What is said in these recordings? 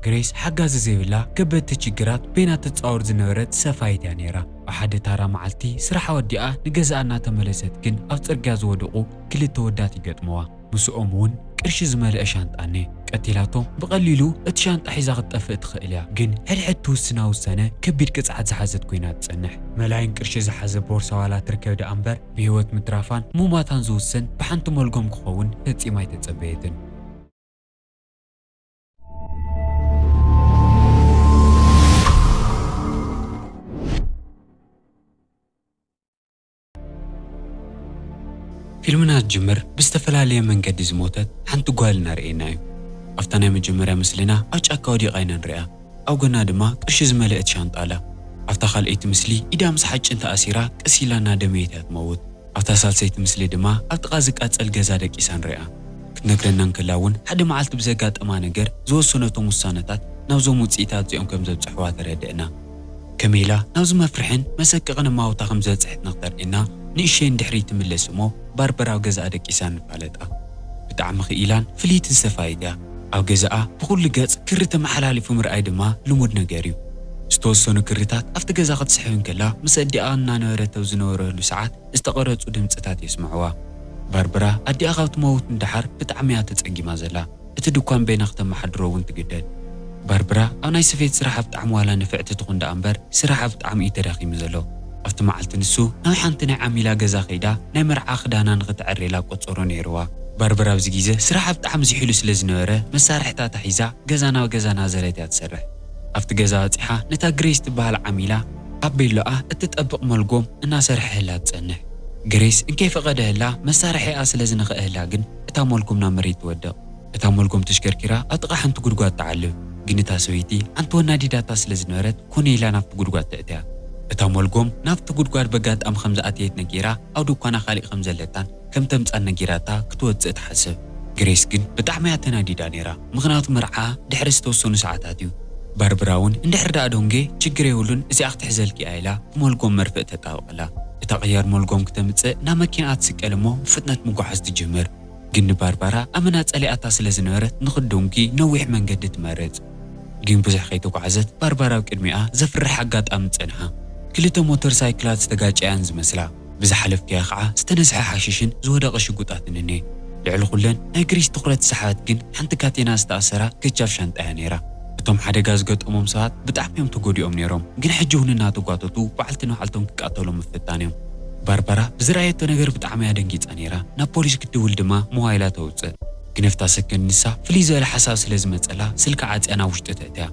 ግሬስ ሓጋዚ ዘይብላ ከበድቲ ችግራት በይና ትጻወር ዝነበረት ሰፋይት እያ ነይራ። ብሓደ ታራ መዓልቲ ስራሕ ወዲኣ ንገዛኣ እናተመለሰት ግን ኣብ ጽርግያ ዝወደቑ ክልተ ወዳት ይገጥመዋ። ምስኦም እውን ቅርሺ ዝመልአ ሻንጣ እኔ። ቀቲላቶም ብቐሊሉ እቲ ሻንጣ ሒዛ ክትጠፍእ ትኽእል እያ፣ ግን ሕድሕድ ትውስና ውሳነ ከቢድ ቅጽዓት ዝሓዘት ኮይና ትጸንሕ። መላይን ቅርሺ ዝሓዘ ቦርሳ ዋላ ትርከብ ደኣ እምበር ብህይወት ምትራፋን ምሟታን ዝውሰን ብሓንቲ መልጎም ክኸውን ፈጺማ ኣይተጸበየትን። ፊልምና ዝጅምር ብዝተፈላለየ መንገዲ ዝሞተት ሓንቲ ጓል እናርኣየና እዩ። ኣብታ ናይ መጀመርያ ምስልና ኣብ ጫካ ወዲቓ ኢና ንሪኣ። ኣብ ጎና ድማ ቅርሺ ዝመልአት ሻንጣ ኣላ። ኣብታ ካልኣይቲ ምስሊ ኢዳ ምስ ሓጭን ተኣሲራ ቀስ ኢላ እናደመየት እያ ትመውት። ኣብታ ሳልሰይቲ ምስሊ ድማ ኣብ ጥቓ ዝቃጸል ገዛ ደቂሳ ንሪኣ። ክትነግረና እንከላ እውን ሓደ መዓልቲ ብዘጋጠማ ነገር ዝወሰነቶም ውሳነታት ናብዞም ውጽኢታት እዚኦም ከም ዘብጽሕዋ ተረድእና። ከመይ ኢላ ናብዚ መፍርሕን መሰቀቕን እማውታ ከም ዝበጽሐት ንክተርእየና ንእሸይ ንድሕሪት ትምለስ እሞ ባርበራ ኣብ ገዛኣ ደቂሳ ንፋለጣ። ብጣዕሚ ክኢላን ፍልይትን ሰፋይት እያ። ኣብ ገዛኣ ብኹሉ ገጽ ክሪ ተመሓላሊፉ ምርኣይ ድማ ልሙድ ነገር እዩ። ዝተወሰኑ ክርታት ኣብቲ ገዛ ክትስሕብ እንከላ ምስ ኣዲኣ እናነበረት ኣብ ዝነበረሉ ሰዓት ዝተቐረጹ ድምጽታት የስምዕዋ። ባርበራ ኣዲኣ ካብ ትመውት ንደሓር ብጣዕሚ እያ ተጸጊማ ዘላ። እቲ ድኳን በይና ክተመሓድሮ እውን ትግደድ። ባርበራ ኣብ ናይ ስፌት ስራሕ ብጣዕሚ ዋላ ንፍዕቲ ትኹን ደኣ እምበር ስራሕ ብጣዕሚ እዩ ተዳኺሙ ዘሎ። ኣብቲ መዓልቲ ንሱ ናብ ሓንቲ ናይ ዓሚላ ገዛ ከይዳ ናይ መርዓ ክዳና ንክትዕሬላ ቆጸሮ ነይርዋ። ባርበራ ኣብዚ ግዜ ስራሕ ብጣዕሚ ዝሒሉ ስለ ዝነበረ መሳርሕታታ ሒዛ ገዛ ናብ ገዛ ናዘረት እያ ትሰርሕ። ኣብቲ ገዛ በጺሓ ነታ ግሬስ ትበሃል ዓሚላ ኣብ ቤሎኣ እትጠብቕ መልጎም እናሰርሐህላ ትጸንሕ። ግሬስ እንከይፈቐደህላ መሳርሒኣ ስለ ዝነኽአህላ ግን እታ መልጎም ናብ መሬት ትወድቕ። እታ መልጎም ተሽከርኪራ ኣብ ጥቓ ሓንቲ ጉድጓድ ትዓልብ። ግን እታ ሰበይቲ ሓንቲ ወናዲዳታ ስለ ዝነበረት ኮነ ኢላ ናብቲ ጉድጓድ ተእትያ። እታ መልጎም ናብቲ ጉድጓድ በጋጣሚ ከም ዝኣተየት ነጊራ ኣብ ድኳና ካሊእ ከም ዘለታን ከም ተምጻን ነጊራታ ክትወጽእ ትሓስብ። ግሬስ ግን ብጣዕሚ እያ ተናዲዳ ነይራ፣ ምኽንያቱ መርዓ ድሕሪ ዝተወሰኑ ሰዓታት እዩ። ባርብራ እውን እንድሕር ደኣ ደንጌ ችግር የብሉን እዚኣ ክትሕዘልኪ እያ ኢላ ብመልጎም መርፍእ ተጣብቐላ። እታ ቅያር መልጎም ክተምጽእ ናብ መኪናኣ ትስቀል እሞ ብፍጥነት ምጓዓዝ ትጅምር። ግን ንባርባራ ኣመና ጸሊኣታ ስለ ዝነበረት ንኽትደንጉ ነዊሕ መንገዲ ትመርጽ። ግን ብዙሕ ከይተጓዕዘት ባርባራ ኣብ ቅድሚኣ ዘፍርሕ ኣጋጣሚ ጸንሓ። ክልተ ሞተር ሳይክላት ዝተጋጨያን ዝመስላ። ብዝሓለፍክያ ኸዓ ዝተነስሐ ሓሽሽን ዝወደቐ ሽጉጣትን እኔ። ልዕሊ ኩለን ናይ ግሪስ ትኹረት ዝሰሓበት ግን ሓንቲ ካቴና ዝተኣሰራ ገጃፍ ሻንጣ እያ ነይራ። እቶም ሓደጋ ዝገጠሞም ሰባት ብጣዕሚ እዮም ተጎዲኦም ነይሮም፣ ግን ሕጂ እውን እናተጓተቱ በዓልቲ ንባዕልቶም ክቃተሉ ምፍታን እዮም። ባርባራ ብዝረኣየቶ ነገር ብጣዕሚ እያ ደንጊጻ ነይራ። ናብ ፖሊስ ክትድውል ድማ ሞባይላ ተውጽእ። ግን ኣብታ ሰከንድ ንሳ ፍልይ ዝበለ ሓሳብ ስለ ዝመጸላ ስልካ ዓጽያ ናብ ውሽጢ ተእትያ።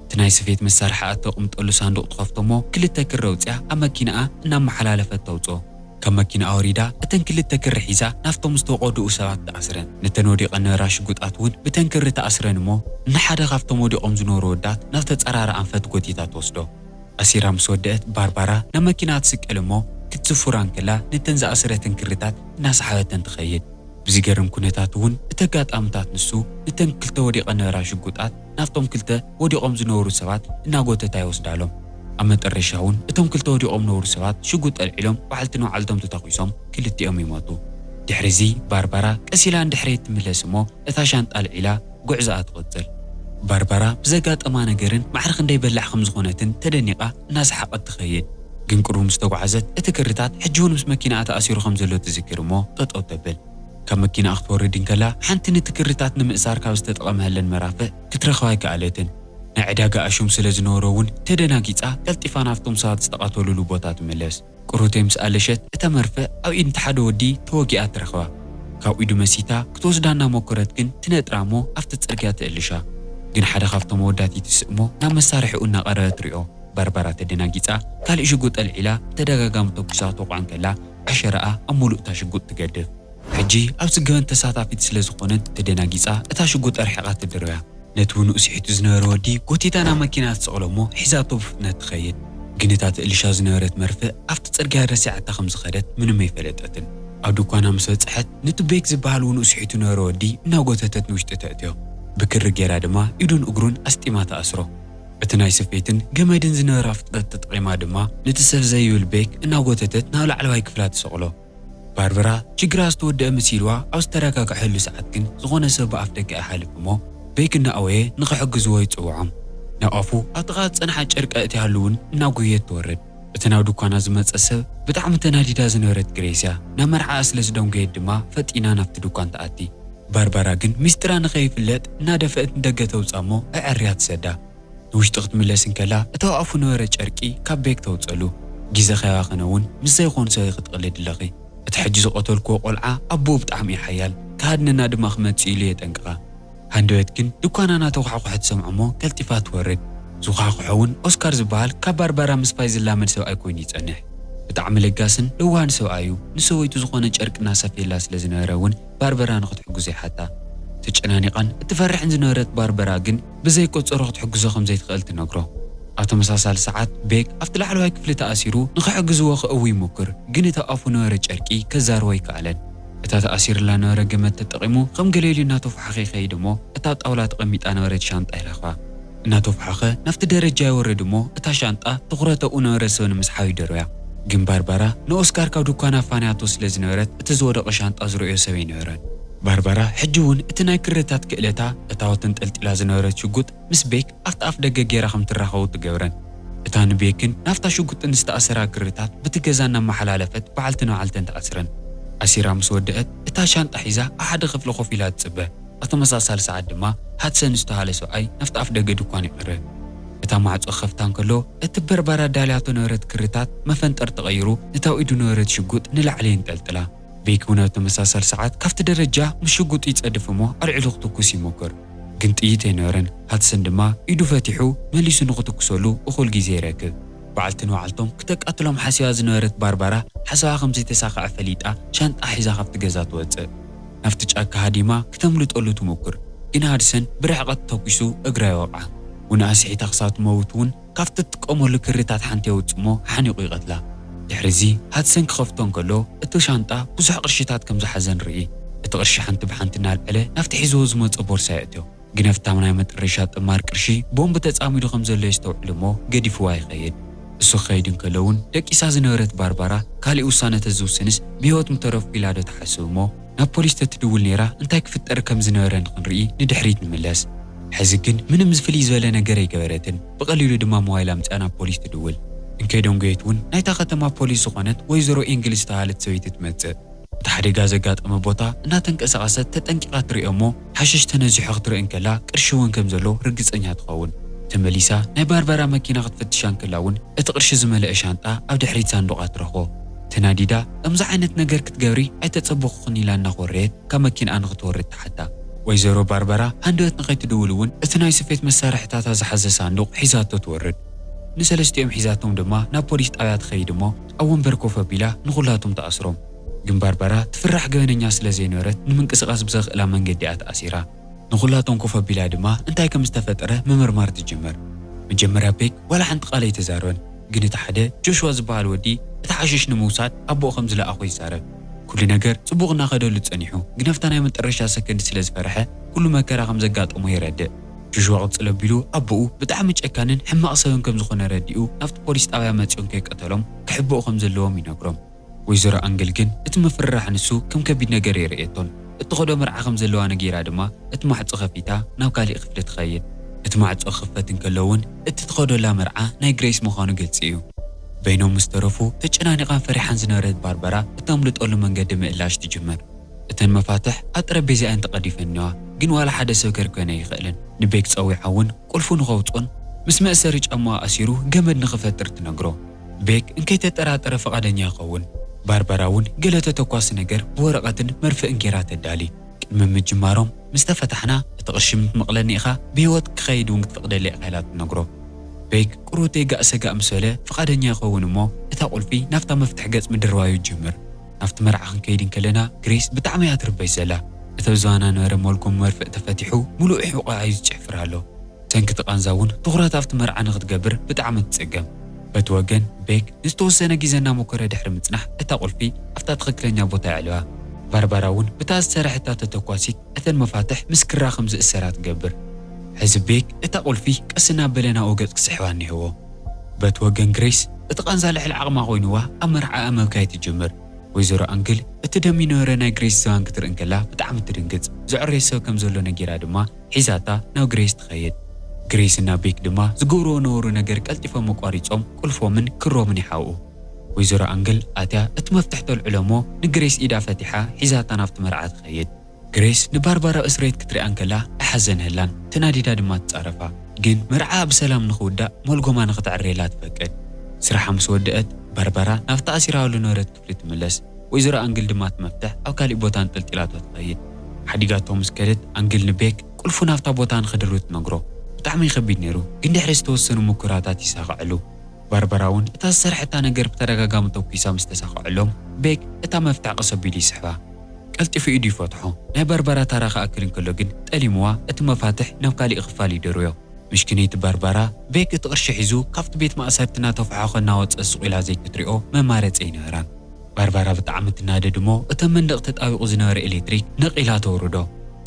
እቲ ናይ ስፌት መሳርሒ እተቕምጠሉ ሳንዱቕ ትኸፍቶ እሞ ክልተ ክሪ ኣውጽያ ኣብ መኪናኣ እናመሓላለፈት ተውጽኦ። ካብ መኪናኣ ወሪዳ እተን ክልተ ክሪ ሒዛ ናብቶም ዝተቖድኡ ሰባት ትኣስረን። ነተን ወዲቐን ነበራ ሽጉጣት እውን ብተን ክሪ ትኣስረን እሞ ንሓደ ካብቶም ወዲቖም ዝነበሩ ወዳት ናብ ተጸራሪ ኣንፈት ጎቲታ ትወስዶ። ኣሲራ ምስ ወደአት ባርባራ ናብ መኪና ትስቀል እሞ ክትዝፉራ እንከላ ነተን ዝኣሰረተን ክርታት እናሰሓበተን ትኸይድ። ብዝገርም ኩነታት እውን እቲ ኣጋጣምታት ንሱ ነተን ክልተ ወዲቐን ነበራ ሽጉጣት ናብቶም ክልተ ወዲቖም ዝነበሩ ሰባት እናጎተታ ይወስዳሎም። ኣብ መጠረሻ እውን እቶም ክልተ ወዲቖም ነበሩ ሰባት ሽጉጥ ኣልዒሎም በዓልቲ ንባዕልቶም ተተኲሶም ክልቲኦም ይሞቱ። ድሕሪ እዚ ባርባራ ቀስ ኢላ ንድሕሪት ትምለስ እሞ እታ ሻንጣ ኣልዒላ ጉዕዞኣ ትቕጽል። ባርባራ ብዘጋጠማ ነገርን ማዕረ ክንደይ በላሕ ከም ዝኾነትን ተደኒቓ እናሰሓቐት ትኸይድ። ግን ቅሩብ ምስ ተጓዕዘት እቲ ክርታት ሕጂ እውን ምስ መኪናኣ ተኣሲሩ ከም ዘሎ ትዝክር እሞ ጠጠው ተብል። ካብ መኪናኣ ክትወርድ እንከላ ሓንቲ ነቲ ክርታት ንምእሳር ካብ ዝተጠቐመለን መራፍእ ክትረኽባ ኣይከኣለትን። ናይ ዕዳጋ ኣሹም ስለ ዝነበሮ እውን ተደናጊጻ ቀልጢፋ ናብቶም ሰባት ዝተቐተሉሉ ቦታ ትምለስ። ቅሩተይ ምስ ኣለሸት እታ መርፍእ ኣብ ኢድ እቲ ሓደ ወዲ ተወጊኣ ትረኽባ። ካብ ኢዱ መሲታ ክትወስዳ እናሞከረት ግን ትነጥራ እሞ ኣብቲ ጽርግያ ትእልሻ። ግን ሓደ ካብቶም ኣወዳት ይትስእ እሞ ናብ መሳርሒኡ እናቐረበ ትሪኦ። ባርባራ ተደናጊጻ ካልእ ሽጉጥ ኣልዒላ ብተደጋጋሚ ተኩሳ ክትወቕዓ እንከላ ዕሸራኣ ኣብ ምሉእ እታ ሽጉጥ ትገድፍ። ሕጂ ኣብ ስገበን ተሳታፊት ስለ ዝኾነት ተደናጊጻ እታ ሽጉጥ ኣርሒቓ ትድርብያ። ነቲ ብንኡ ስሒቱ ዝነበረ ወዲ ጎቲታ ናብ መኪና ትስቕሎ እሞ ሒዛቶ ብፍጥነት ትኸይድ። ግን እታ ትእልሻ ዝነበረት መርፍእ ኣብቲ ጽርግያ ረሲዓታ ከም ዝኸደት ምንም ኣይፈለጠትን። ኣብ ድኳና ምስ በጽሐት ነቲ ቤክ ዝበሃል ብንኡ ስሒቱ ዝነበረ ወዲ እናጎተተት ንውሽጢ ተእትዮ። ብክሪ ጌራ ድማ ኢዱን እግሩን ኣስጢማ ትኣስሮ። እቲ ናይ ስፌትን ገመድን ዝነበራ ፍጥነት ተጠቒማ ድማ ነቲ ሰፍ ዘይብል ቤክ እናጎተተት ናብ ላዕለዋይ ክፍላ ትሰቕሎ። ባርበራ ችግራ ዝተወደአ መሲልዋ ኣብ ዝተረጋግዐሉ ሰዓት ግን ዝኾነ ሰብ ብኣፍ ደገ ኣይሓልፍ እሞ ቤክ እናኣወየ ንኽሕግዝዎ ይጽውዖም። ናብ ኣፉ ኣብ ጥቓ ዝጸንሓ ጨርቂ ኣእትያሉ እውን እናጎየት ትወርድ። እቲ ናብ ድኳና ዝመጸ ሰብ ብጣዕሚ ተናዲዳ ዝነበረት ግሬስ እያ። ናብ መርዓኣ ስለ ዝደንጎየት ድማ ፈጢና ናብቲ ድኳን ትኣቲ። ባርባራ ግን ሚስጥራ ንኸይፍለጥ እናደፈአት ንደገ ተውጽኣ እሞ ኣዐርያ ትሰዳ። ንውሽጢ ክትምለስ እንከላ እታ ኣብ ኣፉ ነበረ ጨርቂ ካብ ቤክ ተውጸሉ። ግዜ ከይባኸነ እውን ምስ ዘይኮኑ ሰበይ ክትቕልድ ኣለኺ። እቲ ሕጂ ዝቐተልክዎ ቆልዓ ኣቦኡ ብጣዕሚ እዩ ሓያል፣ ክሃድነና ድማ ክመጽእ ኢሉ የጠንቅቓ። ሃንደበት ግን ድኳና እናተኳሕኮሐ ትሰምዖ እሞ ቀልጢፋ ትወርድ። ዝኳሕኩሖ እውን ኦስካር ዝበሃል ካብ ባርባራ ምስፋይ ዝላመድ ሰብኣይ ኮይኑ ይጸንሕ። ብጣዕሚ ለጋስን ለዋህን ሰብኣይ እዩ። ንሰበይቱ ዝኾነ ጨርቂ እናሰፍየላ ስለ ዝነበረ እውን ባርበራ ንኽትሕግዞ ይሓታ። ተጨናኒቓን እትፈርሕን ዝነበረት ባርበራ ግን ብዘይ ቆጸሮ ክትሕግዞ ከም ዘይትኽእል ትነግሮ። ኣብ ተመሳሳሊ ሰዓት ቤክ ኣብቲ ላዕለዋይ ክፍሊ ተኣሲሩ ንኽሕግዝዎ ክእዊ ይሙክር፣ ግን እቲ ኣፉ ነበረ ጨርቂ ከዛርቦ ኣይከኣለን። እታ ተኣሲርላ ነበረ ገመድ ተጠቒሙ ከም ገለ ኢሉ እናተፋሓኸ ይኸይድ እሞ እታ ጣውላ ተቐሚጣ ነበረት ሻንጣ ይረኽባ። እናተፋሓኸ ናብቲ ደረጃ ይወርድ እሞ እታ ሻንጣ ትኹረት ኣብኡ ነበረ ሰብ ንምስሓብ ይደርብያ። ግን ባርባራ ንኦስካር ካብ ድኳና ኣፋንያቶ ስለ ዝነበረት እቲ ዝወደቐ ሻንጣ ዝርእዮ ሰብ ኣይነበረን። ባርባራ ሕጂ እውን እቲ ናይ ክርታት ክእለታ እታ ተንጠልጢላ ዝነበረት ሽጉጥ ምስ ቤክ ኣብቲ ኣፍ ደገ ጌራ ከም ትራኸቡ ትገብረን። እታ ንቤክን ናብታ ሽጉጥን ዝተኣሰራ ክርታት ብቲ ገዛ እናመሓላለፈት በዓልቲ ንበዓልተን ትኣስረን። ኣሲራ ምስ ወደአት እታ ሻንጣ ሒዛ ኣብ ሓደ ክፍሊ ኮፍ ኢላ ትጽበ። ኣብ ተመሳሳሊ ሰዓት ድማ ሃድሰን ዝተባህለ ሰብኣይ ናብቲ ኣፍ ደገ ድኳን ይቐርብ። እታ ማዕጾ ክኸፍታ እንከሎ እቲ ባርባራ ኣዳልያቶ ነበረት ክርታት መፈንጠር ተቐይሩ ነታ ኣብ ኢዱ ነበረት ሽጉጥ ንላዕሊ የንጠልጥላ። ቤክ እውን ኣብ ተመሳሳሊ ሰዓት ካብቲ ደረጃ ምስ ሽጉጡ ይጸድፍ እሞ ኣልዒሉ ክትኩስ ይሞክር። ግን ጥይት ኣይነበረን። ሃድሰን ድማ ኢዱ ፈቲሑ መሊሱ ንኽትኩሰሉ እኹል ግዜ ይረክብ። በዓልቲ ንበዓልቶም ክተቃትሎም ሓሲባ ዝነበረት ባርባራ ሓሳባ ከም ዘይተሳኽዐ ፈሊጣ ሻንጣ ሒዛ ካብቲ ገዛ ትወጽእ። ናብቲ ጫካ ሃዲማ ክተምልጠሉ ትሞክር። ግን ሃድሰን ብርሕቐት ተኩሱ እግራ ይወቕዓ። ውንኣ ስሒታ ክሳብ ትመውት እውን ካብቲ ትጥቀመሉ ክርታት ሓንቲ የውጽእ እሞ ሓኒቑ ይቐትላ። ድሕሪ እዚ ሃድሰን ክኸፍቶ እንከሎ እቲ ሻንጣ ብዙሕ ቅርሽታት ከም ዝሓዘ ንርኢ። እቲ ቅርሺ ሓንቲ ብሓንቲ እናልዐለ ናብቲ ሒዝዎ ዝመጾ ቦርሳ የእትዮ። ግን ኣብታ ናይ መጠረሻ ጥማር ቅርሺ ቦምብ ተጻሚዱ ከም ዘሎ የስተውዕል እሞ ገዲፍዋ ይኸይድ። እሱ ክኸይድ እንከሎ እውን ደቂሳ ዝነበረት ባርባራ ካሊእ ውሳነ ተዝውስንስ ብህይወት ምተረፍኩ ኢላ ዶ ትሓስብ እሞ ናብ ፖሊስ ተትድውል ነይራ እንታይ ክፍጠር ከም ዝነበረ ንኽንርኢ ንድሕሪት ንምለስ። ሕዚ ግን ምንም ዝፍልይ ዝበለ ነገር ኣይገበረትን። ብቐሊሉ ድማ ሞባይል ኣምጺኣ ናብ ፖሊስ ትድውል። እንከይደንጎየት እውን ናይታ ከተማ ፖሊስ ዝኾነት ወይዘሮ ኤንግል ዝተባሃለት ሰበይቲ ትመጽእ። እቲ ሓደጋ ዘጋጠመ ቦታ እናተንቀሳቐሰት ተጠንቂቓ ትርእዮ እሞ ሓሽሽ ተነዚሖ ክትርኢ እንከላ ቅርሺ እውን ከም ዘሎ ርግጸኛ ትኸውን። ተመሊሳ ናይ ባርባራ መኪና ክትፈትሻ እንከላ እውን እቲ ቅርሺ ዝመልአ ሻንጣ ኣብ ድሕሪት ሳንዱቓ ትረኽቦ። ተናዲዳ ከምዚ ዓይነት ነገር ክትገብሪ ኣይተጸበኹኽን ኢላ እናኾረየት ካብ መኪንኣ ንኽትወርድ ትሓታ። ወይዘሮ ባርባራ ሃንደበት ንኸይትድውል እውን እቲ ናይ ስፌት መሳርሕታታ ዝሓዘ ሳንዱቕ ሒዛቶ ትወርድ። ንሰለስቲኦም ሒዛቶም ድማ ናብ ፖሊስ ጣብያ ትኸይድ እሞ ኣብ ወንበር ኮፍ ኣቢላ ንኹላቶም ትኣስሮም። ግን ባርባራ ትፍራሕ ገበነኛ ስለ ዘይነበረት ንምንቅስቓስ ብዘኽእላ መንገዲ እያ ተኣሲራ። ንኹላቶም ኮፍ ኣቢላ ድማ እንታይ ከም ዝተፈጠረ ምምርማር ትጅምር። መጀመርያ ቤክ ዋላ ሓንቲ ቃል ኣይተዛረበን፣ ግን እቲ ሓደ ጆሽዋ ዝበሃል ወዲ እቲ ሓሽሽ ንምውሳድ ኣቦኡ ከም ዝለኣኾ ይዛረብ። ኩሉ ነገር ጽቡቕ እናኸደሉ ጸኒሑ፣ ግን ኣብታ ናይ መጠረሻ ሰከንድ ስለ ዝፈርሐ ኩሉ መከራ ከም ዘጋጠሞ የረድእ። ጆሽዋ ቅጽል ኣቢሉ ኣቦኡ ብጣዕሚ ጨካንን ሕማቕ ሰብን ከም ዝኾነ ረዲኡ ናብቲ ፖሊስ ጣብያ መጺኦም ከይቀተሎም ክሕብኡ ከም ዘለዎም ይነግሮም። ወይዘሮ ኣንግል ግን እቲ ምፍርራሕ ንሱ ከም ከቢድ ነገር የርእየቶን እትኸዶ መርዓ ከም ዘለዋ ነጊራ ድማ እቲ ማዕጾ ከፊታ ናብ ካሊእ ክፍሊ ትኸይድ። እቲ ማዕጾ ክኽፈት እንከሎ እውን እቲ ትኸዶላ መርዓ ናይ ግሬስ ምዃኑ ግልጺ እዩ። በይኖም ምስ ተረፉ ተጨናኒቓን ፈሪሓን ዝነበረት ባርበራ እተምልጠሉ መንገዲ ምእላሽ ትጅምር። እተን መፋትሕ ኣብ ጠረጴዛኣን ተቐዲፈን እኒዋ፣ ግን ዋላ ሓደ ሰብ ከርክበን ኣይኽእልን። ንቤክ ጸዊዓ እውን ቁልፉ ንኸውጽኦን ምስ መእሰሪ ጫማኡ ኣሲሩ ገመድ ንኽፈጥር ትነግሮ። ቤክ እንከይተጠራጠረ ፍቓደኛ ይኸውን። ባርበራ እውን ገለ ተተኳሲ ነገር ብወረቐትን መርፍእን ጌራ ተዳሊ። ቅድሚ ምጅማሮም ምስ ተፈታሕና እቲ ቅርሺ ምትመቕለኒ ኢኻ፣ ብህይወት ክኸይድ እውን ክትፈቕደለይ ኢኻ ኢላ ትነግሮ። ቤክ ቁሩብ ተይጋእ ሰጋእ ምስ በለ ፍቓደኛ ይኸውን እሞ እታ ቁልፊ ናብታ መፍትሕ ገጽ ምድርባዩ ይጅምር። ናብቲ መርዓ ክንከይድ እንከለና ግሬስ ብጣዕሚ እያ ትርበሽ ዘላ። እቲ ኣብ ዝባና ነበረ መልጎም መርፍእ ተፈቲሑ ምሉእ ሕቖኣ እዩ ዝጭሕፍር ኣሎ። ሰንኪ እቲ ቃንዛ እውን ትኹረት ኣብቲ መርዓ ንክትገብር ብጣዕሚ ትጽገም። በቲ ወገን ቤክ ንዝተወሰነ ግዜ እናመኮረ ድሕሪ ምጽናሕ እታ ቁልፊ ኣብታ ትኽክለኛ ቦታ የዕልባ። ባርባራ እውን ብታ ዝሰረሐታ ተተኳሲት እተን መፋትሕ ምስ ክራ ከም ዝእሰራ ትገብር። ሕዚ ቤክ እታ ቁልፊ ቀስ እናበለ ናብኡ ገጽ ክስሕባ እኒሀዎ። በቲ ወገን ግሬስ እቲ ቃንዛ ልዕሊ ዓቕማ ኮይንዋ ኣብ መርዓኣ ምብካይ ትጅምር። ወይዘሮ ኣንግል እቲ ደም ይነበረ ናይ ግሬስ ዝባን ክትርኢ እንከላ ብጣዕሚ ትድንግጽ። ዘዕረየ ሰብ ከም ዘሎ ነጊራ ድማ ሒዛታ ናብ ግሬስ ትኸይድ። ግሬስ እና ቤክ ድማ ዝገብርዎ ነበሩ ነገር ቀልጢፎም ኣቋሪጾም ቁልፎምን ክሮምን ይሓብኡ። ወይዘሮ ኣንግል ኣትያ እቲ መፍትሕ ተልዕሎ እሞ ንግሬስ ኢዳ ፈቲሓ ሒዛታ ናብቲ መርዓ ትኸይድ። ግሬስ ንባርባራ እስሬት ክትሪኣ እንከላ ኣይሓዘንህላን፣ ተናዲዳ ድማ ትጻረፋ። ግን መርዓ ብሰላም ንኽውዳእ ሞልጎማ ንኽተዕርየላ ትፈቅድ። ስራሓ ምስ ወደአት ባርባራ ናብቲ ኣሲራሉ ነበረት ክፍሊ ትምለስ። ወይዘሮ ኣንግል ድማ እቲ መፍትሕ ኣብ ካሊእ ቦታ ኣንጠልጢላቶ ትኸይድ። ሓዲጋቶ ምስ ከደት ኣንግል ንቤክ ቁልፉ ናብታ ቦታ ንኽድርብ ትነግሮ። ብጣዕሚ ከቢድ ነይሩ፣ ግን ድሕሪ ዝተወሰኑ ምኩራታት ይሳኸዐሉ። ባርባራ እውን እታ ዝሰርሐታ ነገር ብተደጋጋሚ ተኩሳ ምስ ተሳኸዐሎም ቤክ እታ መፍትሕ ቀስ ኣቢሉ ይስሕባ። ቀልጢፉ ኢዱ ይፈትሖ። ናይ ባርባራ ታራ ክኣክል እንከሎ ግን ጠሊምዋ እቲ መፋትሕ ናብ ካሊእ ክፋል ይደርብዮ። ምሽክነይቲ ባርባራ ቤክ እቲ ቅርሺ ሒዙ ካብቲ ቤት ማእሰርቲ እናተፋሖኸ እናወፀ ስቕ ኢላ ዘይክትሪኦ መማረፂ ኣይነበራን። ባርባራ ብጣዕሚ ትናደድ እሞ እተን መንደቕ ተጣቢቑ ዝነበረ ኤሌክትሪክ ነቒላ ተውርዶ።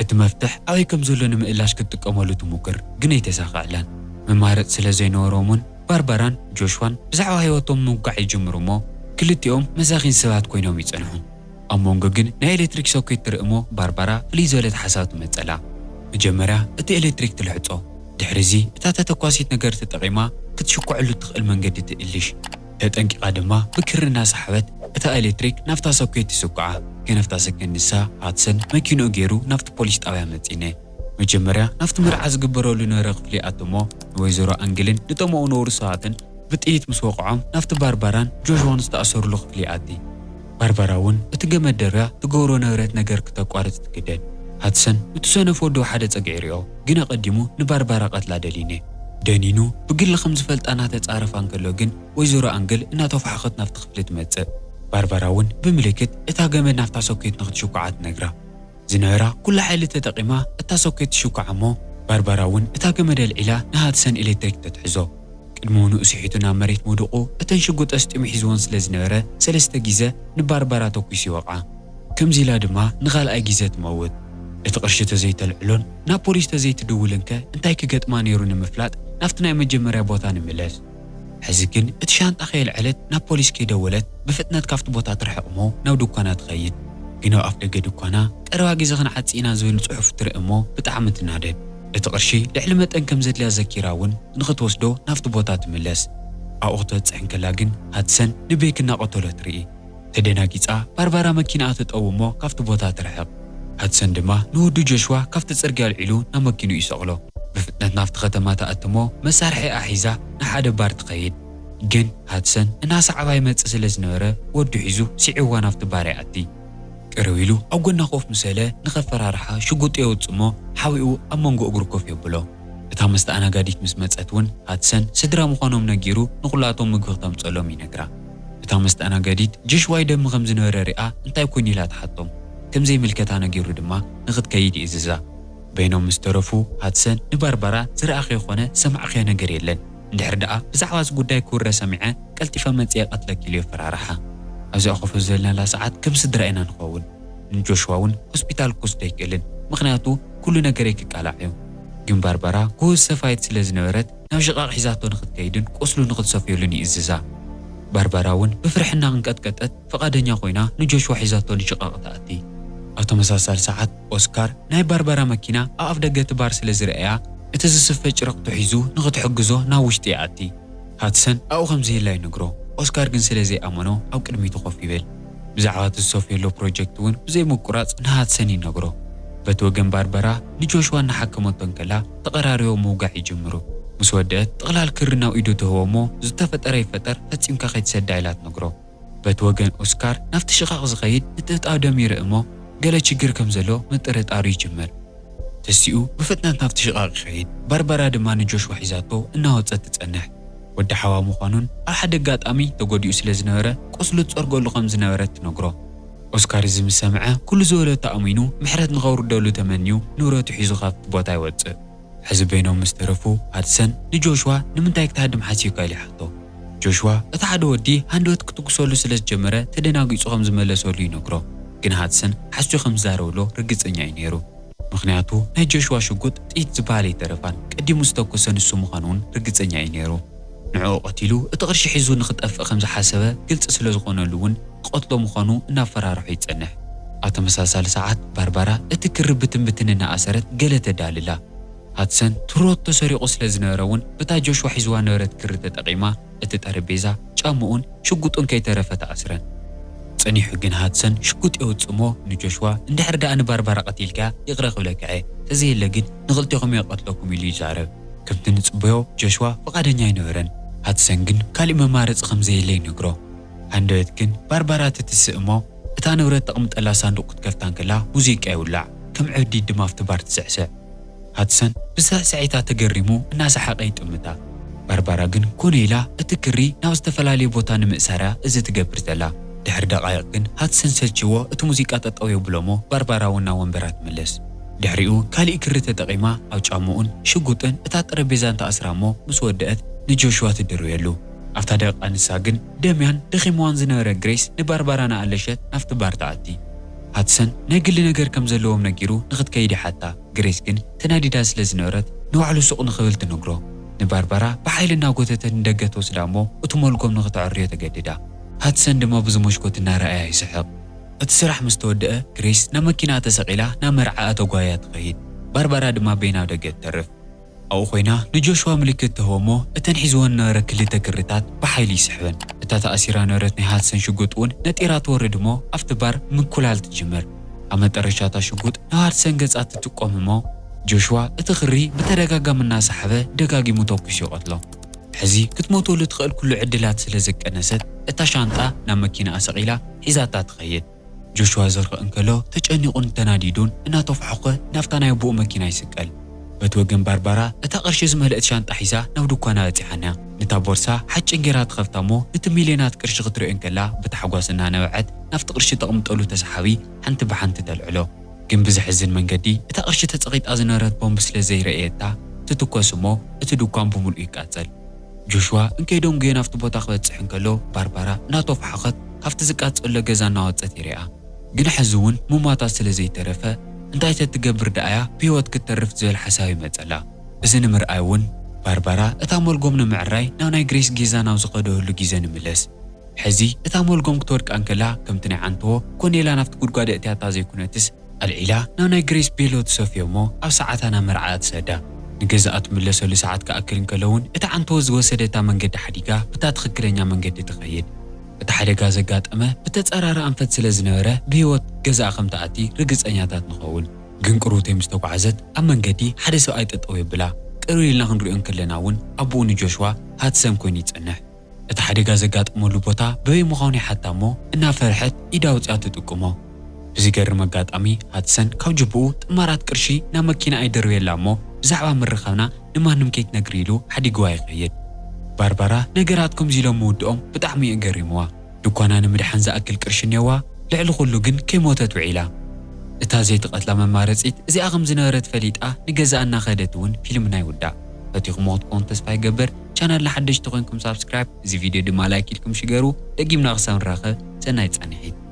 እቲ መፍትሕ ኣበይ ከም ዘሎ ንምእላሽ ክትጥቀመሉ ትሙክር ግን ኣይተሳኸዐላን። መማረፂ ስለ ዘይነበሮም እውን ባርባራን ጆሽዋን ብዛዕባ ህይወቶም ምውጋዕ ይጅምሩ እሞ ክልቲኦም መሳኺን ሰባት ኮይኖም ይጸንሑ። ኣብ መንጎ ግን ናይ ኤሌክትሪክ ሶኬት ትርኢ እሞ ባርባራ ፍልይ ዝበለት ሓሳብ ትመጸላ። መጀመርያ እቲ ኤሌክትሪክ ትልሕጾ። ድሕሪዚ እታ ተተኳሲት ነገር ተጠቒማ ክትሽኩዐሉ እትኽእል መንገዲ ትእልሽ። ተጠንቂቓ ድማ ብክሪ እናሰሓበት እታ ኤሌክትሪክ ናብታ ሶኬት ትስኩዓ። ገነፍታ ሰከንድ ንሳ ሃድሰን መኪንኡ ገይሩ ናብቲ ፖሊስ ጣብያ መጺነ። መጀመርያ ናብቲ መርዓ ዝግበረሉ ነበረ ክፍሊ ይኣቱ እሞ ንወይዘሮ ኣንግልን ንጠመኡ ነበሩ ሰባትን ብጥይት ምስ ወቕዖም ናብቲ ባርባራን ጆሽዋን ዝተኣሰሩሉ ክፍሊ ይኣቲ። ባርባራ እውን እቲ ገመድ ደርብያ ትገብሮ ነበረት ነገር ክተቋርጽ ትግደድ። ሃድሰን ነቲ ሰነፍ ወዲ ሓደ ጸግዒ ይሪኦ፣ ግን ኣቐዲሙ ንባርባራ ቀትላ ደሊነ። ደኒኑ ብግሊ ከም ዝፈልጣ እናተጻረፋ እንከሎ ግን ወይዘሮ ኣንግል እናተፋሕኸት ናብቲ ክፍሊ ትመጽእ። ባርባራ እውን ብምልክት እታ ገመድ ናብታ ሶኬት ንኽትሽኩዓ ትነግራ። ዝነበራ ኩሉ ሓይሊ ተጠቒማ እታ ሶኬት ትሽኩዓ እሞ ባርባራ እውን እታ ገመድ ኣልዒላ ንሃድሰን ኤሌክትሪክ ተትሕዞ። ቅድሚ ንኡ ስሒቱ ናብ መሬት ምውድቑ እተን ሽጉጥ ኣስጢሙ ሒዝወን ስለ ዝነበረ ሰለስተ ግዜ ንባርባራ ተኲሱ ይወቕዓ። ከምዚ ኢላ ድማ ንኻልኣይ ግዜ ትመውት። እቲ ቅርሺ ተዘይተልዕሎን ናብ ፖሊስ ተዘይትድውልን ከ እንታይ ክገጥማ ነይሩ ንምፍላጥ ናብቲ ናይ መጀመርያ ቦታ ንምለስ። ሕዚ ግን እቲ ሻንጣ ከየልዐለት ናብ ፖሊስ ከይደወለት ብፍጥነት ካብቲ ቦታ ትርሕቕ እሞ ናብ ድኳና ትኸይድ። ግን ኣብ ኣፍ ደገ ድኳና ቀረባ ግዜ ክንዓጽ ኢና ዝብል ጽሑፍ ትርኢ እሞ ብጣዕሚ ትናደድ። እቲ ቅርሺ ልዕሊ መጠን ከም ዘድልያ ዘኪራ እውን ንኽትወስዶ ናብቲ ቦታ ትምለስ። ኣብኡ ክትበጽሕ እንከላ ግን ሃድሰን ንቤክ እናቐተሎ ትርኢ። ተደናጊጻ ባርባራ መኪናኣ ትጠው እሞ ካብቲ ቦታ ትርሕቕ። ሃድሰን ድማ ንወዱ ጆሽዋ ካብቲ ጽርግያ ኣልዒሉ ናብ መኪንኡ ይሰቕሎ። ብፍጥነት ናብቲ ከተማ ትኣቲ እሞ መሳርሒኣ ሒዛ ንሓደ ባር ትኸይድ። ግን ሃድሰን እናሰዓባ ይመጽእ ስለ ዝነበረ ወዱ ሒዙ ስዒብዋ ናብቲ ባር ይኣቲ። ቅርብ ኢሉ ኣብ ጎና ኮፍ ምስ በለ ንኸፈራርሓ ሽጉጡ የውጽእ እሞ ሓቢኡ ኣብ መንጎ እግሩ ኮፍ የብሎ። እታ መስተኣናጋዲት ምስ መጸት እውን ሃድሰን ስድራ ምዃኖም ነጊሩ ንኹላቶም ምግቢ ክተምጸሎም ይነግራ። እታ መስተኣናጋዲት ጆሽዋ ይደሚ ከም ዝነበረ ሪኣ እንታይ ኮይኑ ኢላ ትሓቶም። ከም ዘይምልከታ ነጊሩ ድማ ንኽትከይድ ይእዝዛ። በይኖም ምስ ተረፉ ሃድሰን ንባርባራ ዝረኣኽዮ ኮነ ዝሰማዕኽዮ ነገር የለን። እንድሕር ደኣ ብዛዕባ እዚ ጉዳይ ክውረ ሰሚዐ ቀልጢፈ መጺኤ ቀትለኪ ኢሉ የፈራርሓ። ኣብዚኣ ኮፍ ዘለናላ ሰዓት ከም ስድራ ኢና ንኸውን። ንጆሽዋ እውን ሆስፒታል ክወስዶ ኣይክእልን፣ ምኽንያቱ ኩሉ ነገረይ ክቃላዕ እዩ። ግን ባርባራ ጎበዝ ሰፋይት ስለ ዝነበረት ናብ ሽቓቕ ሒዛቶ ንኽትከይድን ቁስሉ ንኽትሰፍየሉን ይእዝዛ። ባርባራ እውን ብፍርሒ እናንቀጥቀጠት ፍቓደኛ ኮይና ንጆሽዋ ሒዛቶ ንሽቓቕ ትኣቲ። ኣብ ተመሳሳሊ ሰዓት ኦስካር ናይ ባርባራ መኪና ኣብ ኣፍ ደገ እቲ ባር ስለ ዝረኣያ እቲ ዝስፈ ጭርቕቱ ሒዙ ንኽትሕግዞ ናብ ውሽጢ ይኣቲ። ሃድሰን ኣብኡ ከም ዘየላ ይነግሮ። ኦስካር ግን ስለ ዘይኣመኖ ኣብ ቅድሚቱ ኮፍ ይብል። ብዛዕባ እቲ ዝሰፍየሉ ፕሮጀክት እውን ብዘይ ምቁራጽ ንሃድሰን ይነግሮ። በቲ ወገን ባርበራ ንጆሽዋ እናሓከመቶ እንከላ ተቐራሪቦም ምውጋዕ ይጅምሩ። ምስ ወደአት ጥቕላል ክሪ ናብ ኢዱ ትህቦ እሞ ዝተፈጠረ ይፈጠር ፈጺምካ ከይትሰዳ ኢላ ትነግሮ። በቲ ወገን ኦስካር ናብቲ ሽቓቕ ዝኸይድ ንጥብጣብ ደም ይርኢ እሞ ገለ ችግር ከም ዘሎ ምጥርጣሩ ይጅምር። ተሲኡ ብፍጥነት ናብቲ ሽቓቕ ይኸይድ። ባርበራ ድማ ንጆሽዋ ሒዛቶ እናወጸት ትጸንሕ። ወዲ ሓዋ ምዃኑን ኣብ ሓደ ኣጋጣሚ ተጎዲኡ ስለ ዝነበረ ቁስሉ ትጸርገሉ ከም ዝነበረት ትነግሮ። ኦስካር እዚ ምስ ሰምዐ ኩሉ ዝበለቶ ኣሚኑ ምሕረት ንኸውርደሉ ተመንዩ ንብረቱ ሒዙ ካብቲ ቦታ ይወጽእ። ሕዚ በይኖም ምስ ተረፉ ሃድሰን ንጆሽዋ ንምንታይ ክትሃድም ሓሲብካ ኢሉ ይሓቶ። ጆሽዋ እቲ ሓደ ወዲ ሃንደበት ክትኩሰሉ ስለ ዝጀመረ ተደናጊጹ ከም ዝመለሰሉ ይነግሮ። ግን ሃድሰን ሓስዩ ከም ዝዛረበሎ ርግጸኛ እዩ ነይሩ። ምኽንያቱ ናይ ጆሽዋ ሽጉጥ ጥይት ዝበሃል ኣይተረፋን፣ ቀዲሙ ዝተኮሰ ንሱ ምዃኑ እውን ርግጸኛ እዩ ነይሩ። ንዕኡ ቀቲሉ እቲ ቅርሺ ሒዙ ንኽጠፍእ ከም ዝሓሰበ ግልጺ ስለ ዝኾነሉ እውን ክቐትሎ ምዃኑ እናፈራርሖ ይጸንሕ። ኣብ ተመሳሳሊ ሰዓት ባርባራ እቲ ክሪ ብትንብትን እናኣሰረት ገለ ተዳልላ። ሃድሰን ትሮት ተሰሪቑ ስለ ዝነበረ እውን በታ ጆሽዋ ሒዝዋ ነበረት ክሪ ተጠቒማ እቲ ጠረጴዛ፣ ጫምኡን ሽጉጡን ከይተረፈ ተኣስረን። ጸኒሑ ግን ሃድሰን ሽጉጥ የውጽእ እሞ ንጆሽዋ፣ "እንድሕር ደኣ ንባርባራ ቀቲልካያ ይቕረ ክብለካ እየ፣ ተዘየለ ግን ንኽልቴኹም እየ ቀትለኩም" ኢሉ ይዛረብ። ከምቲ ንጽበዮ ጆሽዋ ፍቓደኛ ኣይነበረን። ሃድሰን ግን ካሊእ መማረጺ ከም ዘየለ ይነግሮ። ሃንደበት ግን ባርባራ ትትስእ እሞ እታ ንብረት ተቕምጠላ ሳንዱቕ ክትከፍታ እንከላ ሙዚቃ ይውላዕ፣ ከም ዕብዲት ድማ ኣብቲ ባር ትስዕስዕ። ሃድሰን ብስዕስዒታ ተገሪሙ እናሰሓቐ ይጥምታ። ባርባራ ግን ኮነ ኢላ እቲ ክሪ ናብ ዝተፈላለየ ቦታ ንምእሳራ እዚ ትገብር ዘላ። ድሕሪ ደቓይቕ ግን ሃድሰን ሰልችዎ እቲ ሙዚቃ ጠጠው የብሎ እሞ ባርባራ እውን ናብ ወንበራ ትምለስ። ድሕሪኡ ካሊእ ክሪ ተጠቒማ ኣብ ጫምኡን ሽጉጥን እታ ጠረጴዛን ተኣስራ እሞ ምስ ወደአት ንጆሽዋ ትድርብየሉ። ኣብታ ደቂቓ ንሳ ግን ደምያን ደኺምዋን ዝነበረ ግሬስ ንባርባራ እናኣለሸት ናብቲ ባር ትኣቲ። ሃድሰን ናይ ግሊ ነገር ከም ዘለዎም ነጊሩ ንኽትከይድ ይሓታ። ግሬስ ግን ተናዲዳ ስለ ዝነበረት ንባዕሉ ሱቕ ንኽብል ትነግሮ። ንባርባራ ብሓይሊ እናጎተተት ንደገ ትወስዳ እሞ እቲ ሞልጎም ንኽተዕርዮ ተገድዳ። ሃድሰን ድማ ብዝመሽኮት እናረኣያ ይስሕቕ። እቲ ስራሕ ምስ ተወደአ ግሬስ ናብ መኪና ተሰቒላ ናብ መርዓኣ ተጓያ ትኸይድ። ባርባራ ድማ በይና ደገ ትተርፍ። ኣብኡ ኮይና ንጆሽዋ ምልክት ትህቦ እሞ እተን ሒዝወን ነበረ ክልተ ክርታት ብሓይሊ ይስሕበን። እታ ተኣሲራ ነበረት ናይ ሃድሰን ሽጉጥ እውን ነጢራ ትወርድ እሞ ኣብቲ ባር ምኩላል ትጅምር። ኣብ መጠረሻ እታ ሽጉጥ ናብ ሃድሰን ገጻ ትጥቆም እሞ ጆሽዋ እቲ ክሪ ብተደጋጋሚ እናሰሓበ ደጋጊሙ ተኩሱ ይቐትሎ። ሕዚ ክትሞተሉ ትኽእል ኩሉ ዕድላት ስለ ዘቀነሰት እታ ሻንጣ ናብ መኪናኣ ሰቒላ ሒዛታ ትኸይድ። ጆሽዋ ዘርቕ እንከሎ ተጨኒቑን ተናዲዱን እናተፋሕኾ ናብታ ናይ ኣቦኡ መኪና ይስቀል። በቲ ወገን ባርባራ እታ ቅርሺ ዝመልአት ሻንጣ ሒዛ ናብ ድኳና በጺሓና። ነታ ቦርሳ ሓጭን ጌራ ትኸፍታ እሞ ነቲ ሚልዮናት ቅርሺ ክትርእዮ እንከላ ብታሕጓስ እናነበዐት ናብቲ ቅርሺ ተቕምጠሉ ተሰሓቢ ሓንቲ ብሓንቲ ተልዕሎ። ግን ብዘሕዝን መንገዲ እታ ቅርሺ ተጸቒጣ ዝነበረት ቦምብ ስለ ዘይረእየታ ትትኮስ እሞ እቲ ድኳን ብምሉኡ ይቃጸል። ጆሽዋ እንከይደንጉየ ናብቲ ቦታ ክበጽሕ እንከሎ ባርባራ እናተፋሕኸት ካብቲ ዝቃጸሎ ገዛ እናወጸት ይርኣ። ግን ሕዚ እውን ምሟታ ስለ ዘይተረፈ እንታይ ተትገብር ደኣያ ብህይወት ክትተርፍ ዝብል ሓሳብ ይመጸላ። እዚ ንምርኣይ እውን ባርባራ እታ ሞልጎም ንምዕራይ ናብ ናይ ግሬስ ጌዛ ናብ ዝኸደሉ ግዜ ንምለስ። ሕዚ እታ ሞልጎም ክትወድቃ እንከላ ከምቲ ናይ ዓንተዎ ኮኔላ ናብቲ ጉድጓድ እትያታ ዘይኮነትስ ኣልዒላ ናብ ናይ ግሬስ ቤሎ ትሰፍዮ እሞ ኣብ ሰዓታ ናብ መርዓኣ ትሰዳ። ንገዛኣ ትምለሰሉ ሰዓት ክኣክል እንከሎ እውን እታ ዓንተዎ ዝወሰደታ መንገዲ ሓዲጋ ብታ ትኽክለኛ መንገዲ ትኸይድ። እቲ ሓደጋ ዘጋጠመ ብተጸራሪ ኣንፈት ስለ ዝነበረ ብህይወት ገዛኣ ከም ትኣቲ ርግጸኛታት ንኸውን። ግን ቅሩተይ ምስ ተጓዓዘት ኣብ መንገዲ ሓደ ሰብኣይ ጠጠው የብላ። ቅርብ ኢልና ክንሪኦ እንከለና እውን ኣቦኡ ንጆሽዋ ሃድሰን ኮይኑ ይጸንሕ። እቲ ሓደጋ ዘጋጠመሉ ቦታ በበይ ምዃኑ ይሓታ እሞ እናፈርሐት ኢዳ ኣውጺኣ ትጥቁሞ። ብዝገርም ኣጋጣሚ ሃድሰን ካብ ጅብኡ ጥማራት ቅርሺ ናብ መኪና ኣይደርብየላ እሞ ብዛዕባ ምርኻብና ንማንም ከይትነግሪ ኢሉ ሓዲግዋ ይኸይድ። ባርባራ ነገራት ከምዚ ኢሎም ምውድኦም ብጣዕሚ እዩ ገሪምዋ። ድኳና ንምድሓን ዝኣክል ቅርሺ እኔዋ፣ ልዕሊ ኩሉ ግን ከይሞተት ውዒላ። እታ ዘይትቐትላ መማረጺት እዚኣ ከም ዝነበረት ፈሊጣ ንገዛኣ እናኸደት እውን ፊልምና ይውዳእ። ፈቲኹሞ ክትኮኑ ተስፋ ይገብር። ቻናልና ሓደሽቲ ኮይንኩም ሳብስክራይብ፣ እዚ ቪድዮ ድማ ላይክ ኢልኩም ሽገሩ። ደጊምና ክሳብ ንራኸብ ሰናይ ጻንሒት።